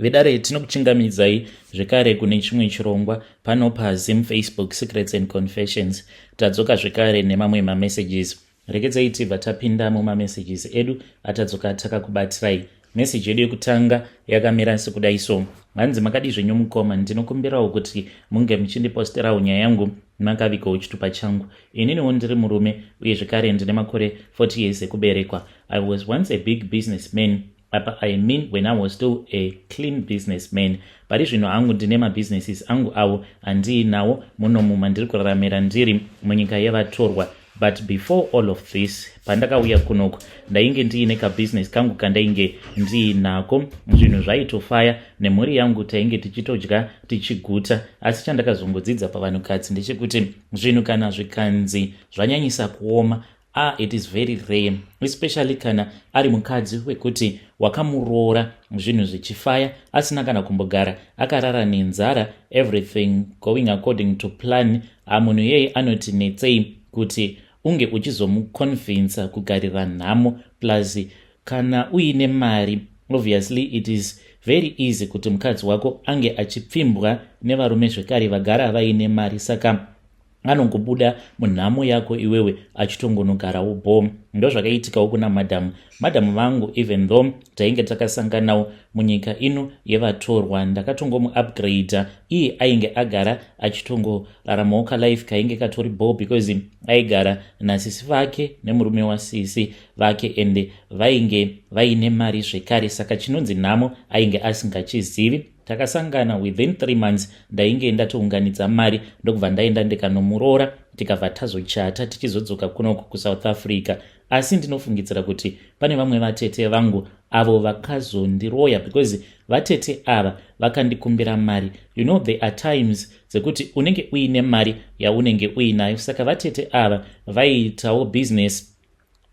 Vedare, tinokuchingamidzai zvekare kune chimwe chirongwa pano paZim Facebook Secrets and Confessions. Tadzoka zvekare nemamwe mamessages. Regedzai tibva tapinda mumamessages edu atadzoka takakubatirai. Meseji yedu yekutanga yakamira sekudai so. Hanzi, "Makadi zvenyu mukoma? Ndinokumbirawo kuti munge muchindiposterawo nyaya yangu makavigawo chitupa changu. Ininiwo ndiri murume uye zvekare ndine makore 40 years ekuberekwa. I was once a big businessman. Apa I mean when I was still a clean businessman. Pari zvino hangu ndine mabusinesses angu avo handiinawo munomu mandiri kuraramira ndiri munyika yevatorwa. But before all of this, pandakauya kunoku ndainge ndiine kabusiness kangu kandainge ndiinako. Zvinhu zvaitofaya nemhuri yangu, tainge tichitodya tichiguta. Asi chandakazongodzidza pavanhukadzi ndechekuti zvinhu kana zvikanzi zvanyanyisa kuoma, it is very rare, especially kana ari mukadzi wekuti wakamuroora zvinhu zvichifaya, asina kana kumbogara akarara nenzara, everything going according to plan. Munhu iyeye anoti netsei kuti unge uchizomuconvinsa kugarira nhamo. Plus kana uine mari, obviously it is very easy kuti mukadzi wako ange achipfimbwa nevarume zvekare vagara vaine mari, saka anongobuda munhamo yako iwewe achitongonogarawo bho. Ndo zvakaitikawo kuna madhamu. Madhamu vangu, even though tainge takasanganawo munyika ino yevatorwa, ndakatongomuupgrada. Iye ainge agara achitongoraramawo kalife kainge katori bho, because aigara nasisi vake nemurume wasisi vake, ende vainge vaine mari zvekare, saka chinonzi nhamo ainge asingachizivi. Takasangana, within 3 months ndainge ndatounganidza mari, ndokubva ndaenda ndikanomuroora, tikabva tazochata tichizodzoka kunoku kuSouth Africa. Asi ndinofungidzira kuti pane vamwe vatete vangu avo vakazondiroya, because vatete ava vakandikumbira mari. You know, there are times dzekuti unenge uine mari yaunenge uinayo, saka vatete ava vaiitawo business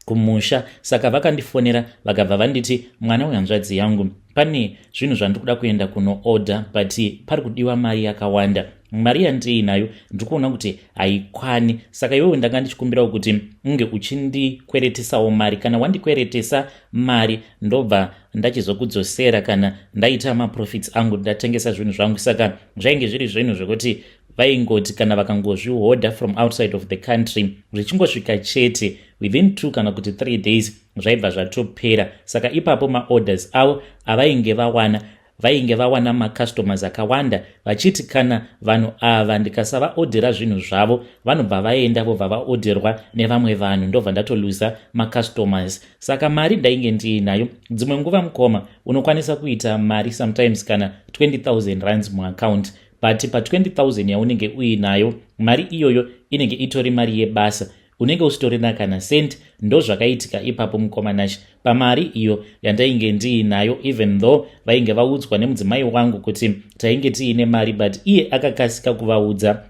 kumusha, saka vakandifonera vakabva vanditi, 'Mwana wehanzvadzi yangu, pane zvinhu zvandiri kuda kuenda kunoorder, but pari kudiwa mari yakawanda. Mari yandiinayo ndiri kuona kuti haikwani, saka iwewe ndanga ndichikumbirawo kuti unge uchindikweretesawo mari. Kana wandikweretesa mari, ndobva ndachizokudzosera kana ndaita maprofits angu, ndatengesa zvinhu zvangu.' Saka zvainge zviri zvinhu zvekuti vaingoti kana vakangozvihodha from outside of the country, zvichingosvika chete, within 2 kana kuti 3 days zvaibva zvatopera. Saka ipapo maorders avo avainge vawana, vainge vawana macustomers akawanda, vachiti kana vanhu ava ndikasavaodhera zvinhu zvavo, vanobva vaenda vobva vaodherwa nevamwe vanhu, ndobva ndatoluza macustomers. Saka mari ndainge ndiinayo. Dzimwe nguva mukoma, unokwanisa kuita mari sometimes kana 20 000 rands muaccount, but pa20 000 yaunenge uinayo, mari iyoyo inenge itori mari yebasa, unenge usitorina kana cent. Ndo zvakaitika ipapo mukoma Nashi, pamari iyo yandainge ndiinayo. Even though vainge vaudzwa nemudzimai wangu kuti tainge tiine mari, but iye akakasika kuvaudza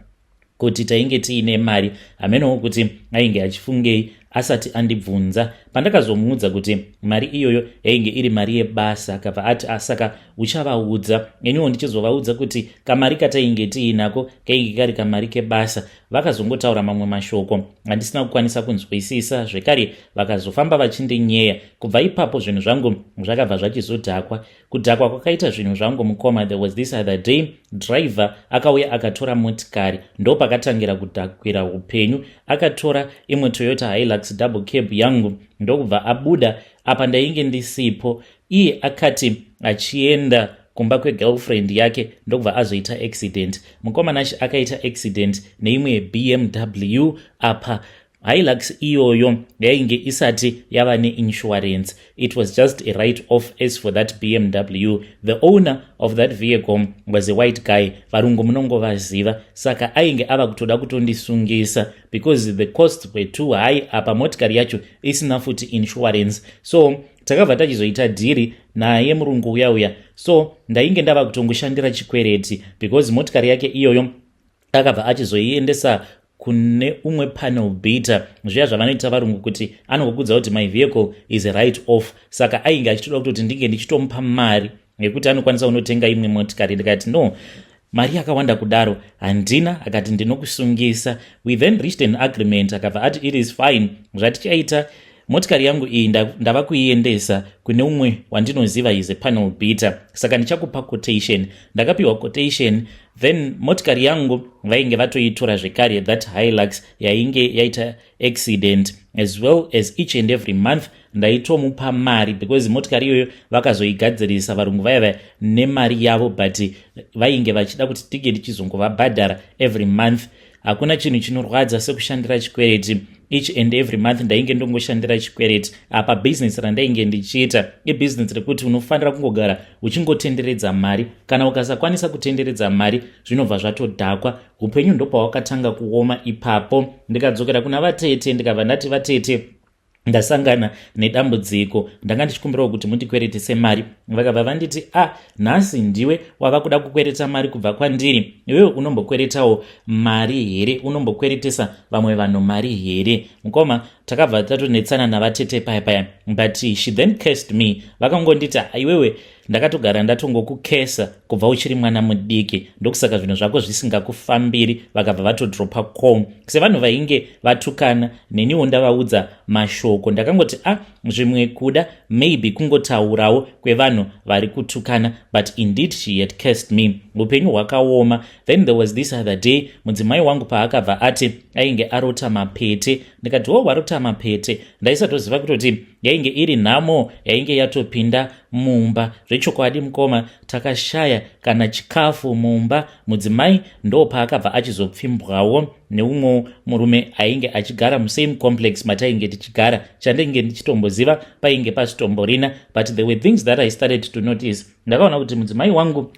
kuti tainge tiine mari. Hamenowo kuti ainge achifungei asati andibvunza. Pandakazomuudza kuti mari iyoyo yainge iri mari yebasa, akabva ati, 'Asaka uchavaudza?' Iniwo ndichizovaudza kuti kamari katainge tiinako kainge kari kamari kebasa, vakazongotaura mamwe mashoko andisina kukwanisa kunzwisisa. Zvekare vakazofamba vachindinyeya. Kubva ipapo zvinhu zvangu zvakabva zvachizodhakwa. Kudhakwa kwakaita zvinhu zvangu mukoma, there was this other day, driver akauya akatora motikari. Ndo pakatangira kudhakwira upenyu. Akatora imwe Toyota Hilux double cab yangu, ndokubva abuda. Apa ndainge ndisipo. Iye akati achienda kumba kwegirlfriend yake, ndokubva azoita accident. Mukoma Nashi, akaita accident neimwe BMW. Apa Hilux iyoyo yainge isati yava neinsurance, it was just a write off. As for that BMW, the owner of that vehicle was a white guy. Varungu munongovaziva. Saka ainge ava kutoda kutondisungisa because the costs were too high, apa motikari yacho isina futi insurance. So takabva tachizoita dhiri naye murungu uya uya. So ndainge ndava kutongoshandira chikwereti, because motikari yake iyoyo akabva achizoiendesa kune umwe panel beater, zviya zvavanoita varungu kuti anongokudza kuti, 'My vehicle is a write off.' Saka ainge achitoda kutoti ndinge ndichitomupa mari yekuti anokwanisa kunotenga imwe motikari. Ndikati, 'No, mari yakawanda kudaro handina.' Akati, 'Ndinokusungisa.' We then reached an agreement. Akabva ati, 'It is fine, zvatichaita Motikari yangu iyi ndava kuiendesa kune umwe wandinoziva, is a panel beater, saka ndichakupa quotation. Ndakapiwa quotation, then motikari yangu vainge vatoitora zvekare, that Hilux yainge yaita accident. As well as each and every month ndaitomupa mari, because motikari iyoyo vakazoigadzirisa varungu vaya vaya nemari yavo, but vainge vachida kuti tige tichizongovabhadhara every month. Hakuna chinhu chinorwadza sekushandira chikwereti. Each and every month ndainge ndongoshandira chikwereti. Apa bhizinesi randainge ndichiita ibhizinesi rekuti unofanira kungogara uchingotenderedza mari. Kana ukasakwanisa kutenderedza mari, zvinobva zvatodhakwa. Upenyu ndopawakatanga kuoma ipapo. Ndikadzokera kuna vatete, ndikabva ndati, "Vatete, ndasangana nedambudziko, ndanga ndichikumbirawo kuti mundikweretese mari." Vakabva vanditi, "A ah, nhasi ndiwe wava kuda kukwereta mari kubva kwandiri? Iwewe unombokweretawo mari here? Unombokweretesa vamwe vanhu mari here?" Mukoma, takabva tatonetsana navatete paya paya, but she then cursed me. Vakangonditi, "Iwewe ndakatogara ndatongokucursa kubva uchiri mwana mudiki, ndokusaka zvinhu zvako zvisingakufambiri." Vakabva vatodropa call. Sevanhu vainge vatukana, neniwo ndavaudza mashoko. Ndakangoti, "A ah, zvimwe kuda maybe kungotaurawo kwevanhu vari kutukana," but indeed she had cursed me. Upenyu hwakaoma. Then there was this other day, mudzimai wangu paakabva ati ainge arota mapete. Ndikati, "Wo, warota mapete?" Ndaisatoziva kutoti yainge iri nhamo yainge yatopinda mumba. Zvechokwadi mukoma, takashaya kana chikafu mumba. Mudzimai ndo paakabva achizopfimbwawo neumwewo murume ainge achigara musame complex matainge tichigara. Chandainge ndichitomboziva painge pasitomborina, but there were things that I started to notice. Ndakaona kuti mudzimai wangu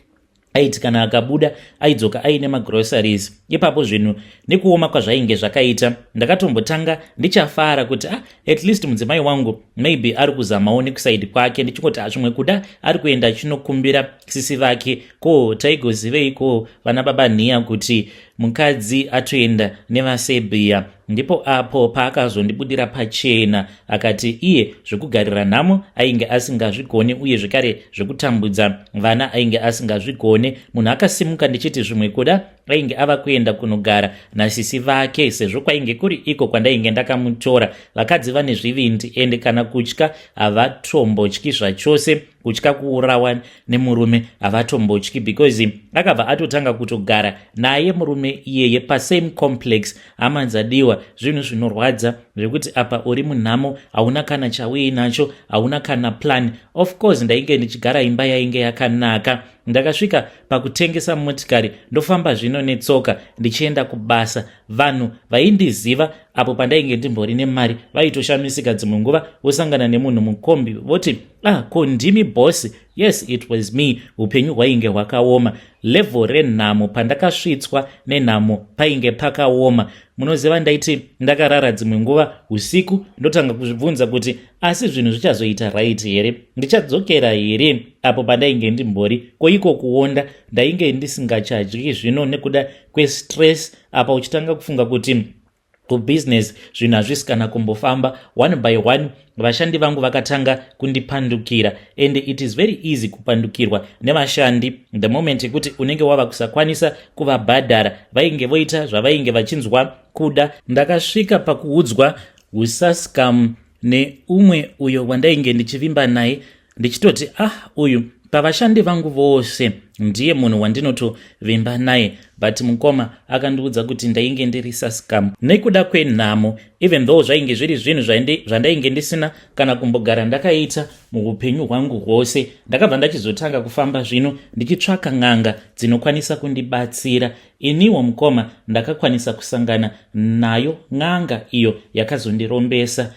aiti kana akabuda, aidzoka aine magroceries. Ipapo zvinhu nekuoma kwazvainge zvakaita, ndakatombotanga ndichafara kuti, "Ah, at least mudzimai wangu maybe ari kuzamawo nekuside kwake." Ndichingoti, "Zvimwe kuda ari kuenda achinokumbira sisi vake." Ko taigoziveiko vana baba nhiya kuti mukadzi atoenda nevasebhiya? Ndipo apo paakazondibudira pachena, akati iye zvekugarira nhamo ainge asingazvigone, uye zvekare zvekutambudza vana ainge asingazvigone. Munhu akasimuka, ndichiti zvimwe kuda ainge ava kuenda kunogara nasisi vake, sezvo kwainge kuri iko kwandainge ndakamutora. Vakadzi vane zvivindi, ende kana kutya havatombotyi zvachose. Kutya kuurawa nemurume havatombotyi, because akabva atotanga kutogara naye murume iyeye pasame complex. Hama dzadiwa, zvinhu zvinorwadza zvekuti apa uri munhamo, hauna kana chauinacho, hauna kana plan. Of course ndainge ndichigara imba yainge yakanaka. Ndakasvika pakutengesa motikari, ndofamba zvino netsoka ndichienda kubasa. Vanhu vaindiziva apo pandainge ndimbori nemari vaitoshamisika. Dzimwe nguva vosangana nemunhu mukombi, voti, "Ah, ko ndimi boss?" Yes, it was me. Upenyu hwainge hwakaoma. Level renhamo pandakasvitswa nenhamo painge pakaoma. Munoziva, ndaiti ndakarara dzimwe nguva usiku, ndotanga kuzvibvunza kuti, "Asi zvinhu zvichazoita right here? Ndichadzokera here apo pandainge ndimbori?" Koiko kuonda, ndainge ndisingachadyi zvino nekuda kwestress. Apa uchitanga kufunga kuti kubusiness zvinhu hazvisi kana kumbofamba. One by one vashandi vangu vakatanga kundipandukira, and it is very easy kupandukirwa nevashandi the moment yekuti unenge wava kusakwanisa kuvabhadhara. Vainge voita zvavainge vachinzwa kuda. Ndakasvika pakuudzwa usaskam neumwe uyo wandainge ndichivimba naye, ndichitoti, "Ah, uyu pavashandi vangu vose ndiye munhu wandinotovimba naye," but mukoma akandiudza kuti ndainge ndiri saskam nekuda kwenhamo, even though zvainge zviri zvinhu zvandainge ndisina kana kumbogara ndakaita muupenyu hwangu hwose. Ndakabva ndachizotanga kufamba zvino ndichitsvaka n'anga dzinokwanisa kundibatsira. Iniwo mukoma, ndakakwanisa kusangana nayo n'anga iyo yakazondirombesa.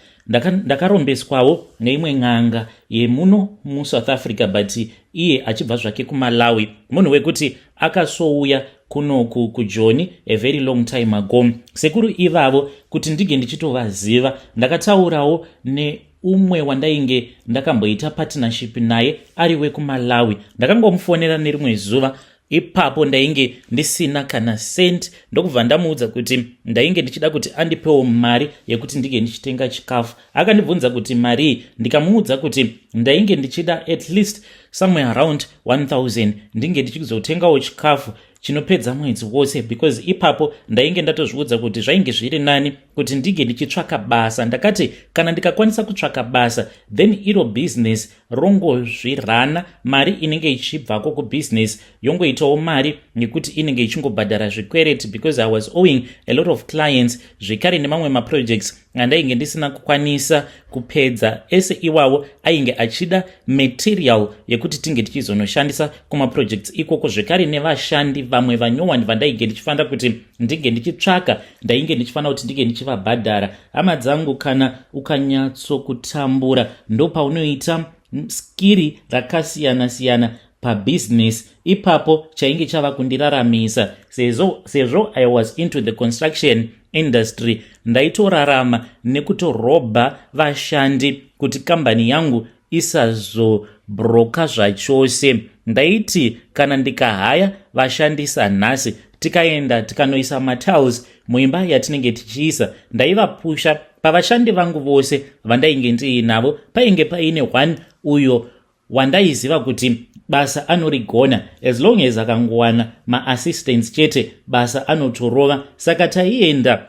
Ndakarombeswawo neimwe n'anga yemuno muSouth Africa, but iye achibva zvake kuMalawi, munhu wekuti akasouya kunoku kuJoni a very long time ago. Sekuru ivavo, kuti ndige ndichitovaziva, ndakataurawo neumwe wandainge ndakamboita partnership naye ari wekuMalawi. Ndakangomufonera nerimwe zuva ipapo, ndainge ndisina kana cent, ndokubva ndamuudza kuti ndainge ndichida kuti andipewo mari yekuti ndinge ndichitenga chikafu. Akandibvunza kuti marii, ndikamuudza kuti ndainge ndichida at least somewhere around 1000, ndinge ndichizotengawo chikafu chinopedza mwedzi wose, because ipapo ndainge ndatozviudza kuti zvainge zviri nani. Kuti ndinge ndichitsvaka basa, ndakati kana ndikakwanisa kutsvaka basa, then iro bhizinesi rongozvirana. Mari inenge ichibvako kubhizinesi yongoitawo mari yekuti inenge ichingobhadhara zvikwereti, because I was owing a lot of clients, zvekare nemamwe maprojects andainge ndisina kukwanisa kupedza. Ese iwawo ainge achida material yekuti tinge tichizonoshandisa kumaprojects ikoko, zvekare nevashandi vamwe vanyowani vandainge ndichifanira kuti ndinge ndichitsvaka, ndainge ndichifanira kuti ndinge ndichivabhadhara. Hama dzangu, kana ukanyatsokutambura, ndopaunoita skill rakasiyana-siyana pabhizinesi. Ipapo chainge chava kundiraramisa, sezvo I was into the construction industry, ndaitorarama nekutorobha vashandi kuti kambani yangu isazobroka zvachose. Ndaiti kana ndikahaya vashandisa nhasi, tikaenda tikanoisa matiles muimba yatinenge tichiisa, ndaivapusha. Pavashandi vangu vose vandainge ndiinavo, painge paine one uyo wandaiziva kuti basa anorigona. As long as akangowana maassistance chete, basa anotorova. Saka taienda,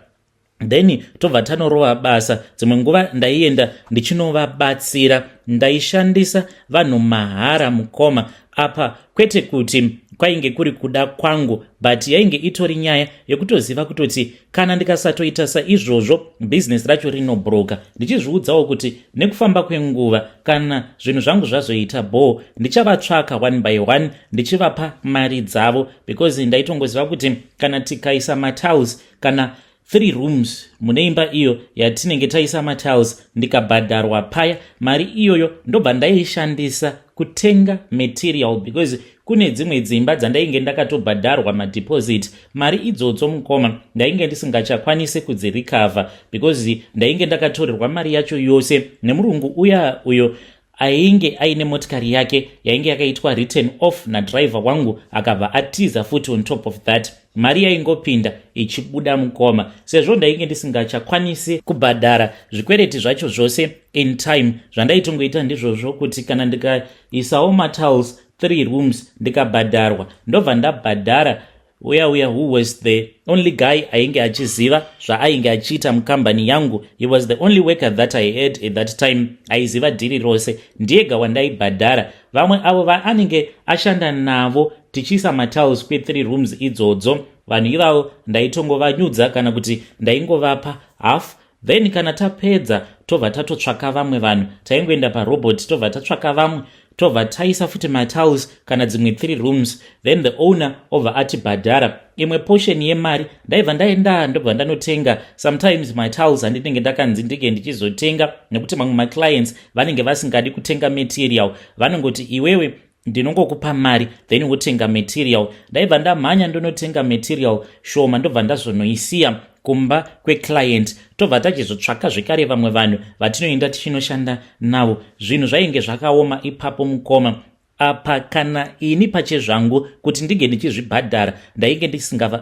then tobva tanorova basa. Dzimwe nguva ndaienda ndichinovabatsira. Ndaishandisa vanhu mahara, mukoma. Apa kwete kuti kwainge kuri kuda kwangu, but yainge itori nyaya yekutoziva kutoti kana ndikasatoita saizvozvo, bhizinesi racho rinobroka, ndichizviudzawo kuti nekufamba kwenguva, kana zvinhu zvangu zvazoita bho, ndichavatsvaka one by one ndichivapa mari dzavo, because ndaitongoziva kuti kana tikaisa matiles kana three rooms mune imba iyo yatinenge taisa matiles, ndikabhadharwa paya, mari iyoyo ndobva ndaishandisa kutenga material, because kune dzimwe dzimba dzandainge ndakatobhadharwa madeposit. Mari idzodzo, mukoma, ndainge ndisingachakwanisi kudzirecover, because ndainge ndakatorerwa mari yacho yose nemurungu uya uyo ainge aine motikari yake yainge yakaitwa written off nadriver wangu, akabva atiza futi. On top of that, mari yaingopinda ichibuda, mukoma. Sezvo ndainge ndisingachakwanisi kubhadhara zvikwereti zvacho zvose in time, zvandaitongoita ndizvozvo kuti kana ndikaisawo matiles three rooms, ndikabhadharwa, ndobva ndabhadhara uya uya who was the only guy ainge achiziva zvaainge achiita mukambani yangu. He was the only worker that I had at that time aiziva dhiri rose. Ndiyega wandaibhadhara. Vamwe avo vaanenge ashanda navo tichiisa matiles kwe3 rooms idzodzo, vanhu ivavo ndaitongovanyudza kana kuti ndaingovapa half. Then kana tapedza, tobva tatotsvaka vamwe vanhu. Taingoenda parobot, tobva tatsvaka vamwe, tobva taisa futi matiles kana dzimwe 3 rooms, then the owner obva atibhadhara imwe portion yemari. Ndaibva ndaenda, ndobva ndanotenga sometimes matiles andinenge ndakanzi ndinge ndichizotenga, nekuti mamwe maclients vanenge vasingadi kutenga material. Vanongoti, "Iwewe, ndinongokupa mari, then wotenga material." Ndaibva ndamhanya, ndonotenga material shoma, ndobva ndazonoisiya kumba kweclient. Tobva tachizotsvaka zvekare vamwe vanhu vatinoenda tichinoshanda navo. Zvinhu zvainge zvakaoma ipapo, mukoma. Apa kana ini pachezvangu kuti ndinge ndichizvibhadhara,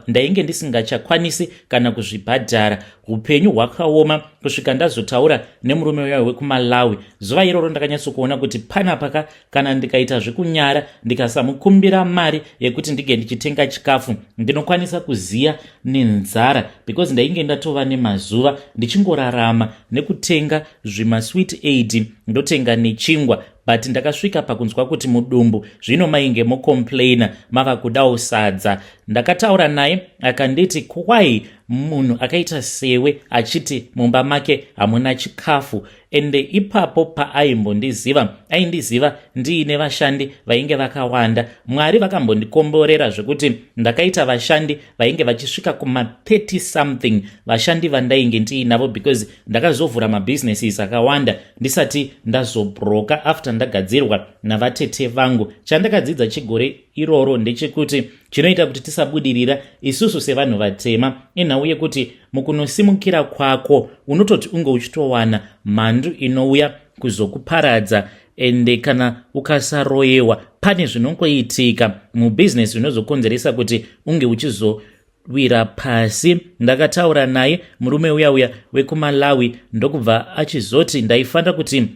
ndainge ndisingachakwanisi kana kuzvibhadhara. Upenyu hwakaoma kusvika ndazotaura nemurume uya wekuMalawi. Zuva iroro ndakanyatsokuona kuti panapaka, kana ndikaita zvekunyara, ndikasamukumbira mari yekuti ndinge ndichitenga chikafu, ndinokwanisa kuziya nenzara, because ndainge ndatova nemazuva ndichingorarama nekutenga zvimasweet aid, ndotenga nechingwa. But ndakasvika pakunzwa kuti mudumbu zvino mainge mocomplaina, mava kudawo sadza. Ndakataura naye, akanditi, "Kwai munhu akaita sewe achiti mumba make hamuna chikafu?" Ende ipapo paaimbondiziva, aindiziva ndiine vashandi vainge vakawanda. Mwari vakambondikomborera zvekuti ndakaita vashandi vainge vachisvika kuma30 something, vashandi vandainge ndiinavo, because ndakazovhura mabusinesses akawanda ndisati ndazobroka after ndagadzirwa navatete vangu. Chandakadzidza chegore iroro ndechekuti chinoita kuti tisabudirira isusu sevanhu vatema inhau yekuti mukunosimukira kwako unototi unge uchitowana mhandu inouya kuzokuparadza. Ende kana ukasaroyewa, pane zvinongoitika mubhizinesi zvinozokonzeresa kuti unge uchizowira pasi. Ndakataura naye murume uya uya wekuMalawi, ndokubva achizoti ndaifanira kuti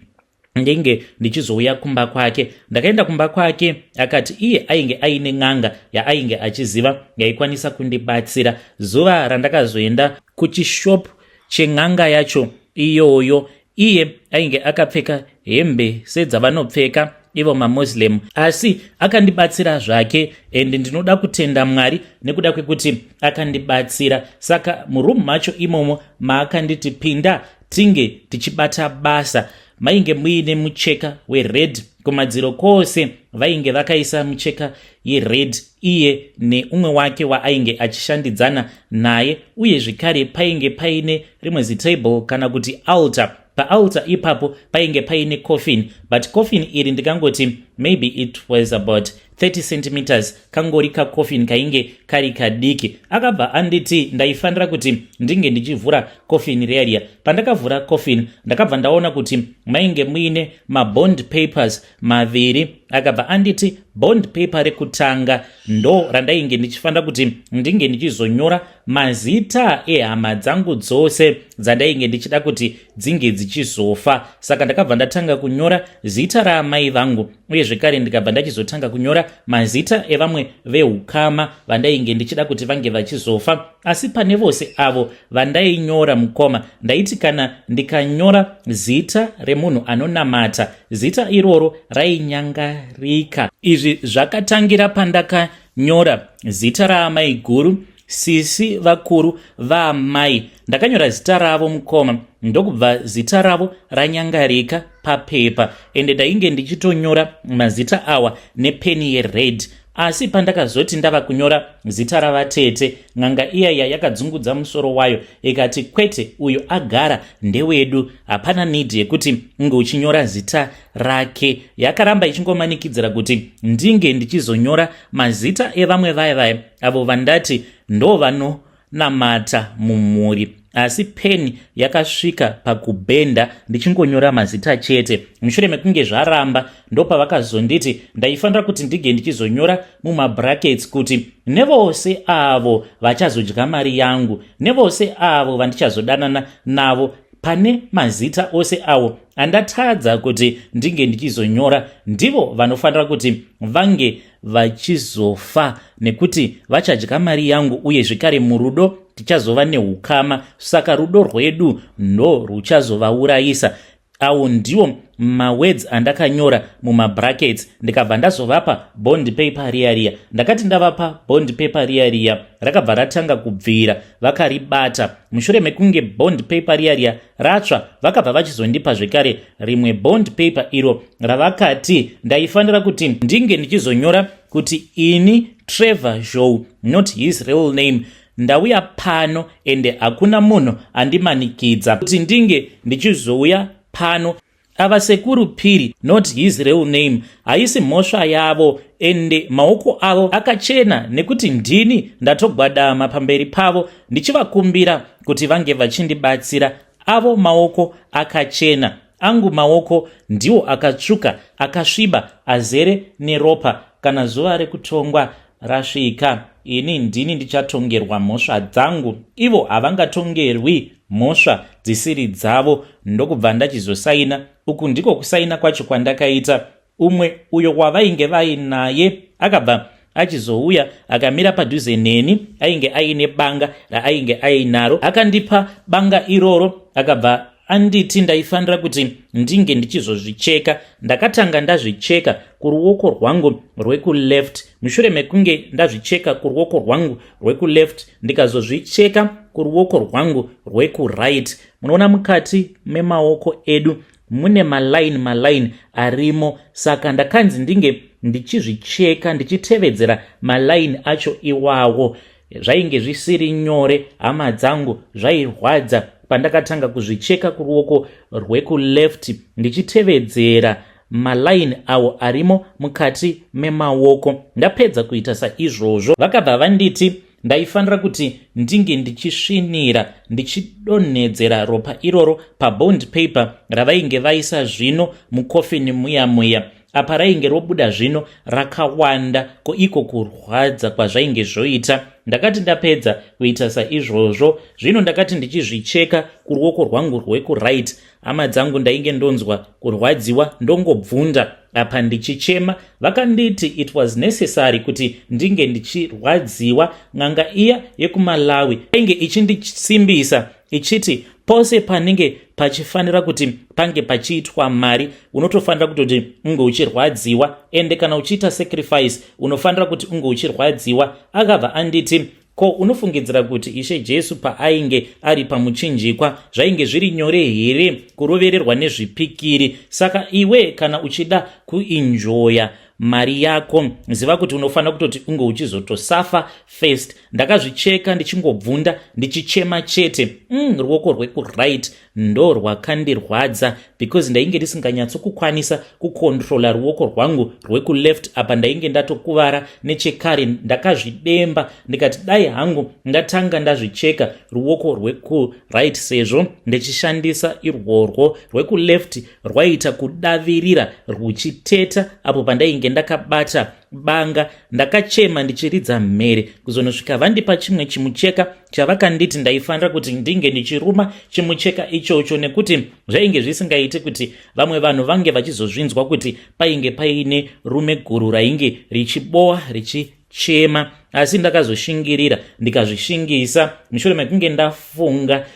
ndinge ndichizouya kumba kwake. Ndakaenda kumba kwake, akati iye ainge aine n'anga yaainge achiziva yaikwanisa kundibatsira. Zuva randakazoenda kuchishopu chen'anga yacho iyoyo. Iye ainge akapfeka hembe sedzavanopfeka ivo maMuslim, asi akandibatsira zvake and ndinoda kutenda Mwari nekuda kwekuti akandibatsira. Saka muroom macho imomo maakanditi pinda tinge tichibata basa, mainge muine mucheka wered kumadziro kwose. Vainge vakaisa mucheka yered, iye neumwe wake waainge achishandidzana naye. Uye zvekare painge paine rimwe zitable kana kuti altar. Paaltar ipapo painge paine coffin, but coffin iri ndikangoti maybe it was about 30 centimeters, kangori kacoffin kainge kari kadiki. Akabva anditi ndaifanira kuti ndinge ndichivhura coffin riya riya. Pandakavhura coffin, ndakabva ndaona kuti mainge muine mabond papers maviri. Akabva anditi bond paper rekutanga ndo randainge ndichifanira kuti ndinge ndichizonyora mazita ehama dzangu dzose dzandainge ndichida kuti dzinge dzichizofa. Saka ndakabva ndatanga kunyora zita raamai vangu, uye zvekare ndikabva ndachizotanga kunyora mazita evamwe veukama vandainge ndichida kuti vange vachizofa. Asi pane vose avo vandainyora, mukoma, ndaiti kana ndikanyora zita remunhu anonamata, zita iroro rainyangarika. Izvi zvakatangira pandakanyora zita raamai guru, sisi vakuru vaamai. Ndakanyora zita ravo, mukoma, ndokubva zita ravo ranyangarika papepa. Ende ndainge ndichitonyora mazita awa nepeni yered. Asi pandakazoti ndava kunyora zita ravatete, n'anga iyaya yakadzungudza musoro wayo ikati, "Kwete, uyu agara ndewedu, hapana need yekuti unge uchinyora zita rake." Yakaramba ichingomanikidzira kuti ndinge ndichizonyora mazita evamwe vaya vaya avo vandati ndo vanonamata mumhuri. Asi peni yakasvika pakubhenda ndichingonyora mazita chete. Mushure mekunge zvaramba, ndopavakazonditi ndaifanira kuti ndinge ndichizonyora mumabrackets kuti nevose avo vachazodya mari yangu, nevose avo vandichazodanana navo, pane mazita ose awo andatadza kuti ndinge ndichizonyora, ndivo vanofanira kuti vange vachizofa, nekuti vachadya mari yangu. Uye zvekare murudo tichazova neukama, saka rudo rwedu ndo ruchazovaurayisa. Awo ndiwo mawords andakanyora mumabrackets. Ndikabva ndazovapa bond paper riya riya. Ndakati ndavapa bond paper riya riya, rakabva ratanga kubvira. Vakaribata. Mushure mekunge bond paper riya riya ratsva, vakabva vachizondipa zvekare rimwe bond paper iro ravakati ndaifanira kuti ndinge ndichizonyora kuti ini Trevor Zhou, not his real name, ndauya pano ende hakuna munhu andimanikidza kuti ndinge ndichizouya pano. Ava sekuru Piri, not his real name, haisi mhosva yavo ende maoko avo akachena, nekuti ndini ndatogwadama pamberi pavo ndichivakumbira kuti vange vachindibatsira. Avo maoko akachena, angu maoko ndiwo akatsvuka, akasviba, azere neropa. Kana zuva rekutongwa rasvika, ini ndini ndichatongerwa mhosva dzangu, ivo havangatongerwi mhosva dzisiri dzavo. Ndokubva ndachizosaina. Uku ndiko kusaina kwacho kwandakaita. Umwe uyo wavainge vainaye akabva achizouya akamira padhuze neni. Ainge aine banga raainge ainaro. Akandipa banga iroro, akabva anditi ndaifanira kuti ndinge ndichizozvicheka. Ndakatanga ndazvicheka kuruoko rwangu rwekuleft. Mushure mekunge ndazvicheka kuruoko rwangu rwekuleft, ndikazozvicheka kuruoko rwangu rwekuright. Munoona mukati memaoko edu mune malaini malaini arimo, saka ndakanzi ndinge ndichizvicheka ndichitevedzera malaini acho iwawo. Zvainge zvisiri nyore, hama dzangu, zvairwadza. Pandakatanga kuzvicheka kuruoko rwekuleft ndichitevedzera malaini awo arimo mukati memaoko, ndapedza kuita saizvozvo, vakabva vanditi ndaifanira kuti ndinge ndichisvinira, ndichidonhedzera ropa iroro pabond paper ravainge vaisa zvino mukofini muya muya. Apa rainge robuda zvino rakawanda. Ko iko kurwadza kwazvainge zvoita! Ndakati ndapedza kuita saizvozvo zvino, ndakati ndichizvicheka kuruoko rwangu rwekuright, hama dzangu, ndainge ndonzwa kurwadziwa, ndongobvunda apa ndichichema. Vakanditi it was necessary kuti ndinge ndichirwadziwa. N'anga iya yekuMalawi ainge ichindisimbisa ichiti Pose panenge pachifanira kuti pange pachiitwa mari, unotofanira kutoti unge uchirwadziwa, ende kana uchiita sacrifice unofanira kuti unge uchirwadziwa. Akabva anditi, "Ko unofungidzira kuti Ishe Jesu paainge ari pamuchinjikwa zvainge zviri nyore here kurovererwa nezvipikiri? Saka iwe kana uchida kuenjoya mari yako, ziva kuti unofanira kutoti unge uchizotosafa first." Ndakazvicheka ndichingobvunda, ndichichema chete. Ruoko rwekuright ndo rwakandirwadza because ndainge ndisinganyatsokukwanisa kucontrola ruoko rwangu rwekuleft. Apa ndainge ndatokuvara nechekare. Ndakazvidemba ndikati dai hangu ndatanga ndazvicheka ruoko rwekuright, sezvo ndichishandisa irworwo. Rwekuleft rwaita kudavirira rwuchiteta apo pandainge ndakabata banga. Ndakachema ndichiridza mhere kuzonosvika vandipa chimwe chimucheka chavakanditi ndaifanira kuti ndinge ndichiruma chimucheka ichocho, nekuti zvainge zvisingaiti kuti vamwe vanhu vange vachizozvinzwa kuti painge paine rume guru rainge richibowa, richichema. Asi ndakazoshingirira, ndikazvishingisa mushure mekunge ndafunga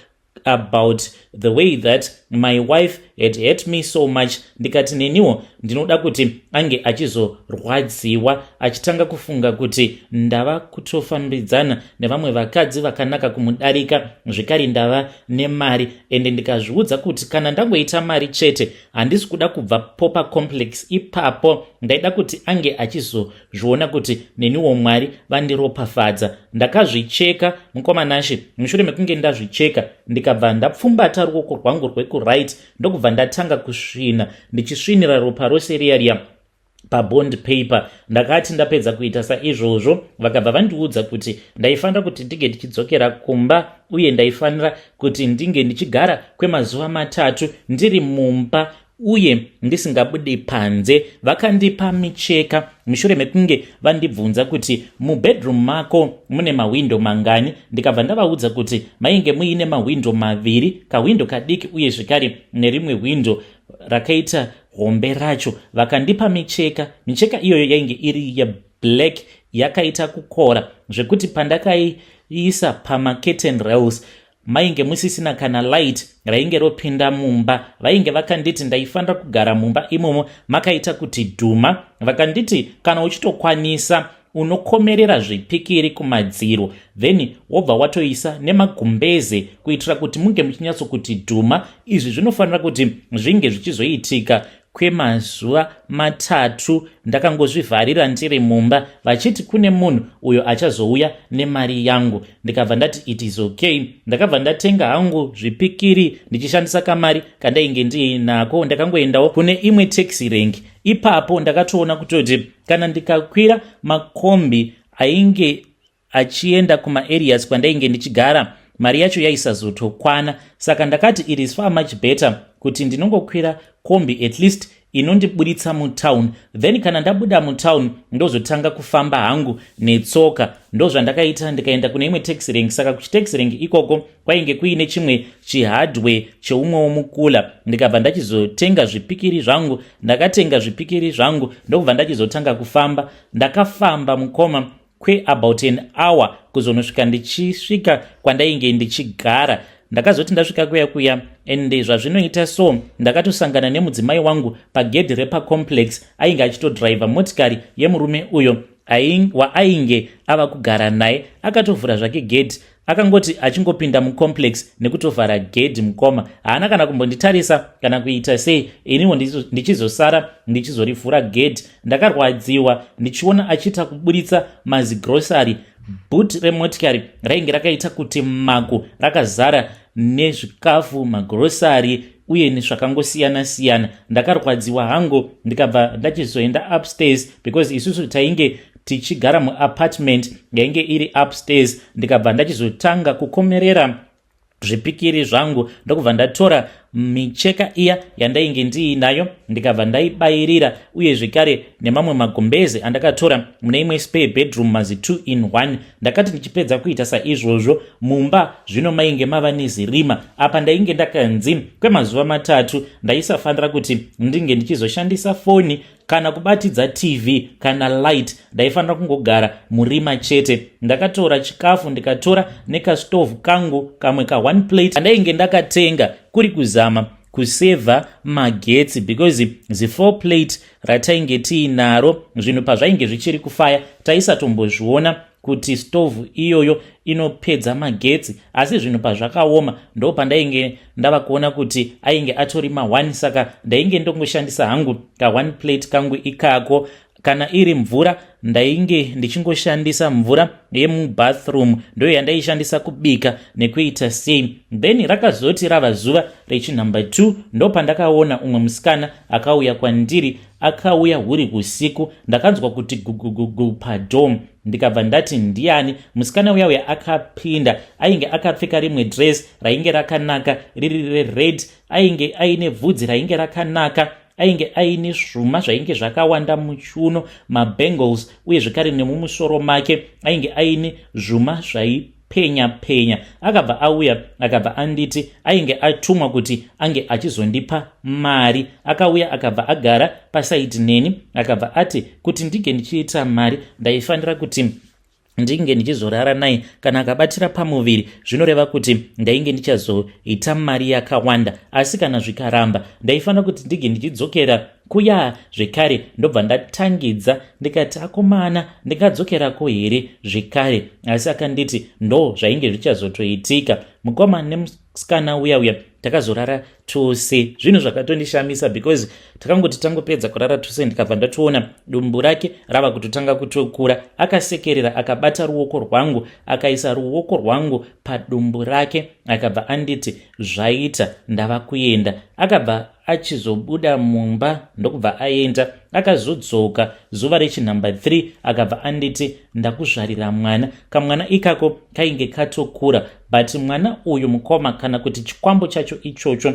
about the way that my wife had hurt me so much. Ndikati neniwo ndinoda kuti ange achizorwadziwa, achitanga kufunga kuti ndava kutofambidzana nevamwe vakadzi vakanaka kumudarika, zvekare ndava nemari. Ende ndikazviudza kuti kana ndangoita mari chete, handisi kuda kubva popa complex ipapo. Ndaida kuti ange achizozviona kuti neniwo Mwari vandiropafadza. Ndakazvicheka, mukoma Nashe. Mushure mekunge ndazvicheka, ndikabva ndapfumbata ruoko rwangu rwekuright, ndokubva ndatanga kusvina, ndichisvinira ropa rose riya riya pabond paper. Ndakati ndapedza kuita saizvozvo, vakabva vandiudza kuti ndaifanira kuti ndinge ndichidzokera kumba, uye ndaifanira kuti ndinge ndichigara kwemazuva 3 ndiri mumba uye ndisingabudi panze. Vakandipa micheka mushure mekunge vandibvunza kuti, "Mubedroom mako mune mahwindo mangani?" Ndikabva ndavaudza kuti mainge muine mahwindo maviri, kahwindo kadiki uye zvekare nerimwe hwindo rakaita hombe racho. Vakandipa micheka. Micheka iyoyo yainge iri yeblack, yakaita kukora zvekuti pandakaiisa pamacurtain rails mainge musisina kana light rainge ropinda mumba. Vainge vakanditi ndaifanira kugara mumba imomo makaita kuti dhuma. Vakanditi kana uchitokwanisa, unokomerera zvipikiri kumadziro, then wobva watoisa nemagumbeze kuitira kuti munge muchinyatsokuti dhuma. Izvi zvinofanira kuti zvinge zvichizoitika kwemazuva 3, ndakangozvivharira ndiri mumba, vachiti kune munhu uyo achazouya nemari yangu. Ndikabva ndati it is okay. Ndakabva ndatenga hangu zvipikiri ndichishandisa kamari kandainge ndiinako. Ndakangoendawo kune imwe taxi rank. Ipapo ndakatoona kutoti kana ndikakwira makombi ainge achienda kumaareas kwandainge ndichigara, mari yacho yaisazotokwana. Saka ndakati it is far much better kuti ndinongokwira kombi, at least inondiburitsa mutown, then kana ndabuda mutown ndozotanga kufamba hangu netsoka. Ndozvandakaita, ndikaenda kune imwe taxi rank. Saka kuchitaxi rank ikoko kwainge kuine chimwe chihardware cheumwewo mukula. Ndikabva ndachizotenga zvipikiri zvangu. Ndakatenga zvipikiri zvangu, ndokubva ndachizotanga kufamba. Ndakafamba, mukoma, kweabout an hour kuzonosvika ndichisvika kwandainge ndichigara. Ndakazoti ndasvika kuya kuya, ende zvazvinoita so, ndakatosangana nemudzimai wangu pagedhi repacomplex. Ainge achitodhiraivha motikari yemurume uyo waainge ava kugara naye. Akatovhura zvake gedhi, akangoti achingopinda mucomplex nekutovhara gedhi. Mukoma, haana kana kumbonditarisa kana kuita sei. Iniwo ndichizosara ndichizorivhura gedhi. Ndakarwadziwa ndichiona achiita kuburitsa mazigrosari. Boot remotikari rainge rakaita kuti maku, rakazara nezvikafu, magrosari uye nezvakangosiyana-siyana. Ndakarwadziwa hangu, ndikabva ndachizoenda upstairs, because isusu tainge tichigara muapartment yainge iri upstairs. Ndikabva ndachizotanga kukomerera zvipikiri zvangu, ndokubva ndatora micheka iya yandainge ndiinayo, ndikabva ndaibayirira, uye zvekare nemamwe magumbeze andakatora mune imwe spare bedroom, mazi 2 in 1. Ndakati ndichipedza kuita saizvozvo, mumba zvino mainge mava nezirima. Apa ndainge ndakanzi kwemazuva 3 ndaisafanira kuti ndinge ndichizoshandisa foni. Kana kubatidza TV kana light, ndaifanira kungogara murima chete. Ndakatora chikafu, ndikatora nekastovhu kangu kamwe ka1 plate andainge ndakatenga, kuri kuzama kusevha magetsi, because zi4 plate ratainge tiinaro, zvinhu pazvainge zvichiri kufaya, taisatombozviona kuti stovhu iyoyo inopedza magetsi. Asi zvinhu pazvakaoma, ndo pandainge ndava kuona kuti ainge atori ma1. Saka ndainge ndongoshandisa hangu ka1 plate kangu ikako. Kana iri mvura, ndainge ndichingoshandisa mvura yemubathroom, ndo yandaishandisa kubika nekuita sei. Then rakazoti rava zuva rechinumber 2, ndo pandakaona umwe musikana akauya kwandiri. Akauya huri usiku. Ndakanzwa kuti gugugugu padoor, ndikabva ndati, "Ndiani?" Musikana uya uya akapinda, ainge akapfeka rimwe dress rainge rakanaka, riri rered. Ainge aine bvudzi rainge rakanaka, ainge aine zvuma zvainge zvakawanda muchiuno, mabangles, uye zvekare nemumusoro make ainge aine zvuma zvaipenya penya. Akabva auya, akabva anditi ainge atumwa kuti ange achizondipa mari. Akauya, akabva agara paside neni, akabva ati kuti ndinge ndichiita mari, ndaifanira kuti ndinge ndichizorara naye. Kana akabatira pamuviri, zvinoreva kuti ndainge ndichazoita mari yakawanda, asi kana zvikaramba, ndaifanira kuti ndinge ndichidzokera kuya zvekare. Ndobva ndatangidza, ndikati, "Akomana, ndingadzokerako here zvekare?" Asi akanditi ndo zvainge zvichazotoitika. Mukoma nemusikana uya uya takazorara tose. Zvinhu zvakatondishamisa, because takangoti tangopedza kurara tose, ndikabva ndatoona dumbu rake rava kutotanga kutokura. Akasekerera, akabata ruoko rwangu, akaisa ruoko rwangu padumbu rake, akabva anditi, "Zvaita, ndava kuenda." Akabva achizobuda mumba, ndokubva aenda. Akazodzoka zuva rechinumber 3, akabva anditi, "Ndakuzvarira mwana." Kamwana ikako kainge katokura, but mwana uyu, mukoma, kana kuti chikwambo chacho ichocho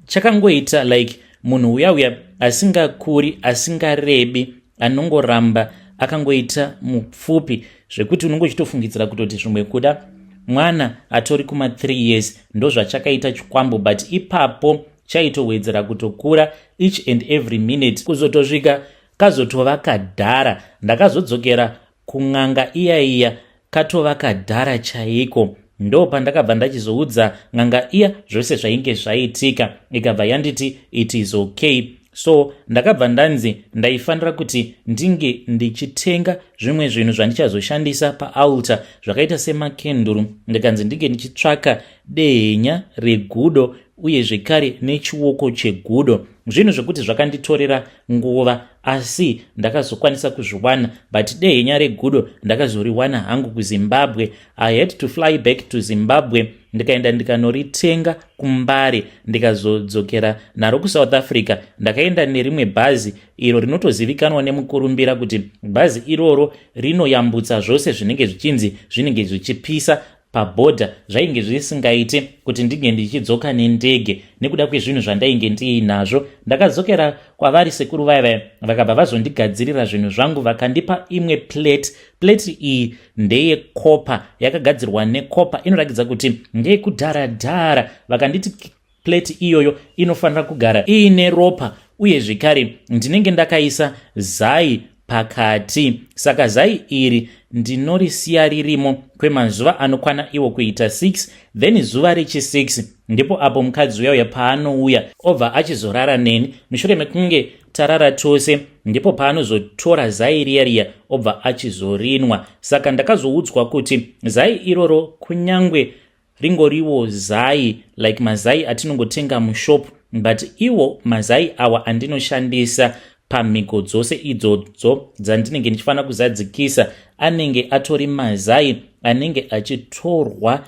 chakangoita like munhu uya uya asingakuri, asingarebi, anongoramba akangoita mupfupi, zvekuti unonge uchitofungidzira kutoti zvimwe kuda mwana atori kuma3 years. Ndo zvachakaita chikwambo, but ipapo chaitowedzera kutokura each and every minute, kuzotosvika kazotova kadhara. Ndakazodzokera kun'anga iya iya katova kadhara chaiko. Ndo pandakabva ndachizoudza n'anga iya zvose zvainge zvaitika, ikabva yanditi it is okay. So ndakabva ndanzi ndaifanira kuti ndinge ndichitenga zvimwe zvinhu zvandichazoshandisa paaltar, zvakaita semakenduru. Ndikanzi ndinge ndichitsvaka dehenya regudo, uye zvekare nechioko chegudo. Zvinhu zvekuti zvakanditorera nguva, asi ndakazokwanisa kuzviwana. But dehenya regudo ndakazoriwana hangu kuZimbabwe. I had to fly back to Zimbabwe, ndikaenda ndikanoritenga kuMbare, ndikazodzokera naro kuSouth Africa. Ndakaenda nerimwe bhazi iro rinotozivikanwa nemukurumbira kuti bhazi iroro rinoyambutsa zvose zvinenge zvichinzi zvinenge zvichipisa pabhodha. Zvainge zvisingaiti kuti ndinge ndichidzoka nendege nekuda kwezvinhu zvandainge ndiinazvo. Ndakadzokera kwavari sekuru vaya vaya, vakabva vazondigadzirira zvinhu zvangu, vakandipa imwe plate. Plate iyi ndeyecopper, yakagadzirwa necopper, inoratidza kuti ndeyekudharadhara. Vakanditi plate iyoyo inofanira kugara iine ropa, uye zvekare ndinenge ndakaisa zai pakati. Saka zai iri ndinorisiya ririmo kwemazuva anokwana iwo kuita 6. Then zuva rechi6 ndipo apo mukadzi uya uya paanouya, obva achizorara neni. Mushure mekunge tarara tose, ndipo paanozotora zai riya riya, obva achizorinwa. Saka ndakazoudzwa kuti zai iroro, kunyangwe ringoriwo zai like mazai atinongotenga mushop, but iwo mazai awa andinoshandisa pamhiko dzose idzodzo dzandinenge ndichifanira kuzadzikisa, anenge atori mazai anenge achitorwa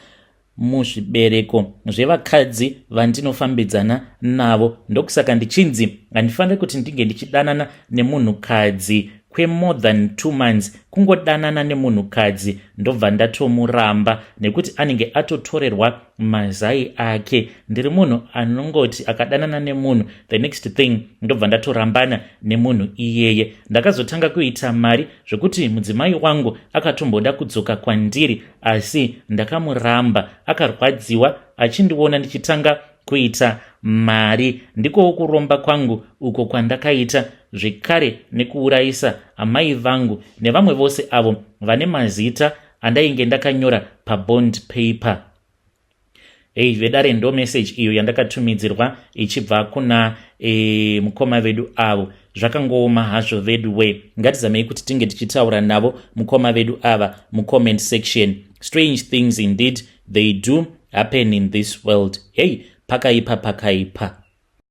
muzvibereko zvevakadzi vandinofambidzana navo. Ndokusaka ndichinzi handifaniri kuti ndinge ndichidanana nemunhukadzi kwemore than 2 months. Kungodanana nemunhukadzi, ndobva ndatomuramba, nekuti anenge atotorerwa mazai ake. Ndiri munhu anongoti akadanana nemunhu, the next thing ndobva ndatorambana nemunhu iyeye. Ndakazotanga kuita mari zvekuti mudzimai wangu akatomboda kudzoka kwandiri, asi ndakamuramba. Akarwadziwa achindiona ndichitanga kuita mari. Ndikowo kuromba kwangu uko kwandakaita. zvekare nekuurayisa amai vangu nevamwe vose avo vane mazita andainge ndakanyora pabond paper. Hei vedare, ndo message iyo yandakatumidzirwa ichibva kuna mukoma vedu avo. Zvakangooma hazvo vedu we. Ngatizamei kuti tinge tichitaura navo mukoma vedu ava mucomment section. Strange things indeed, they do happen in this world. Hei, pakaipa, pakaipa.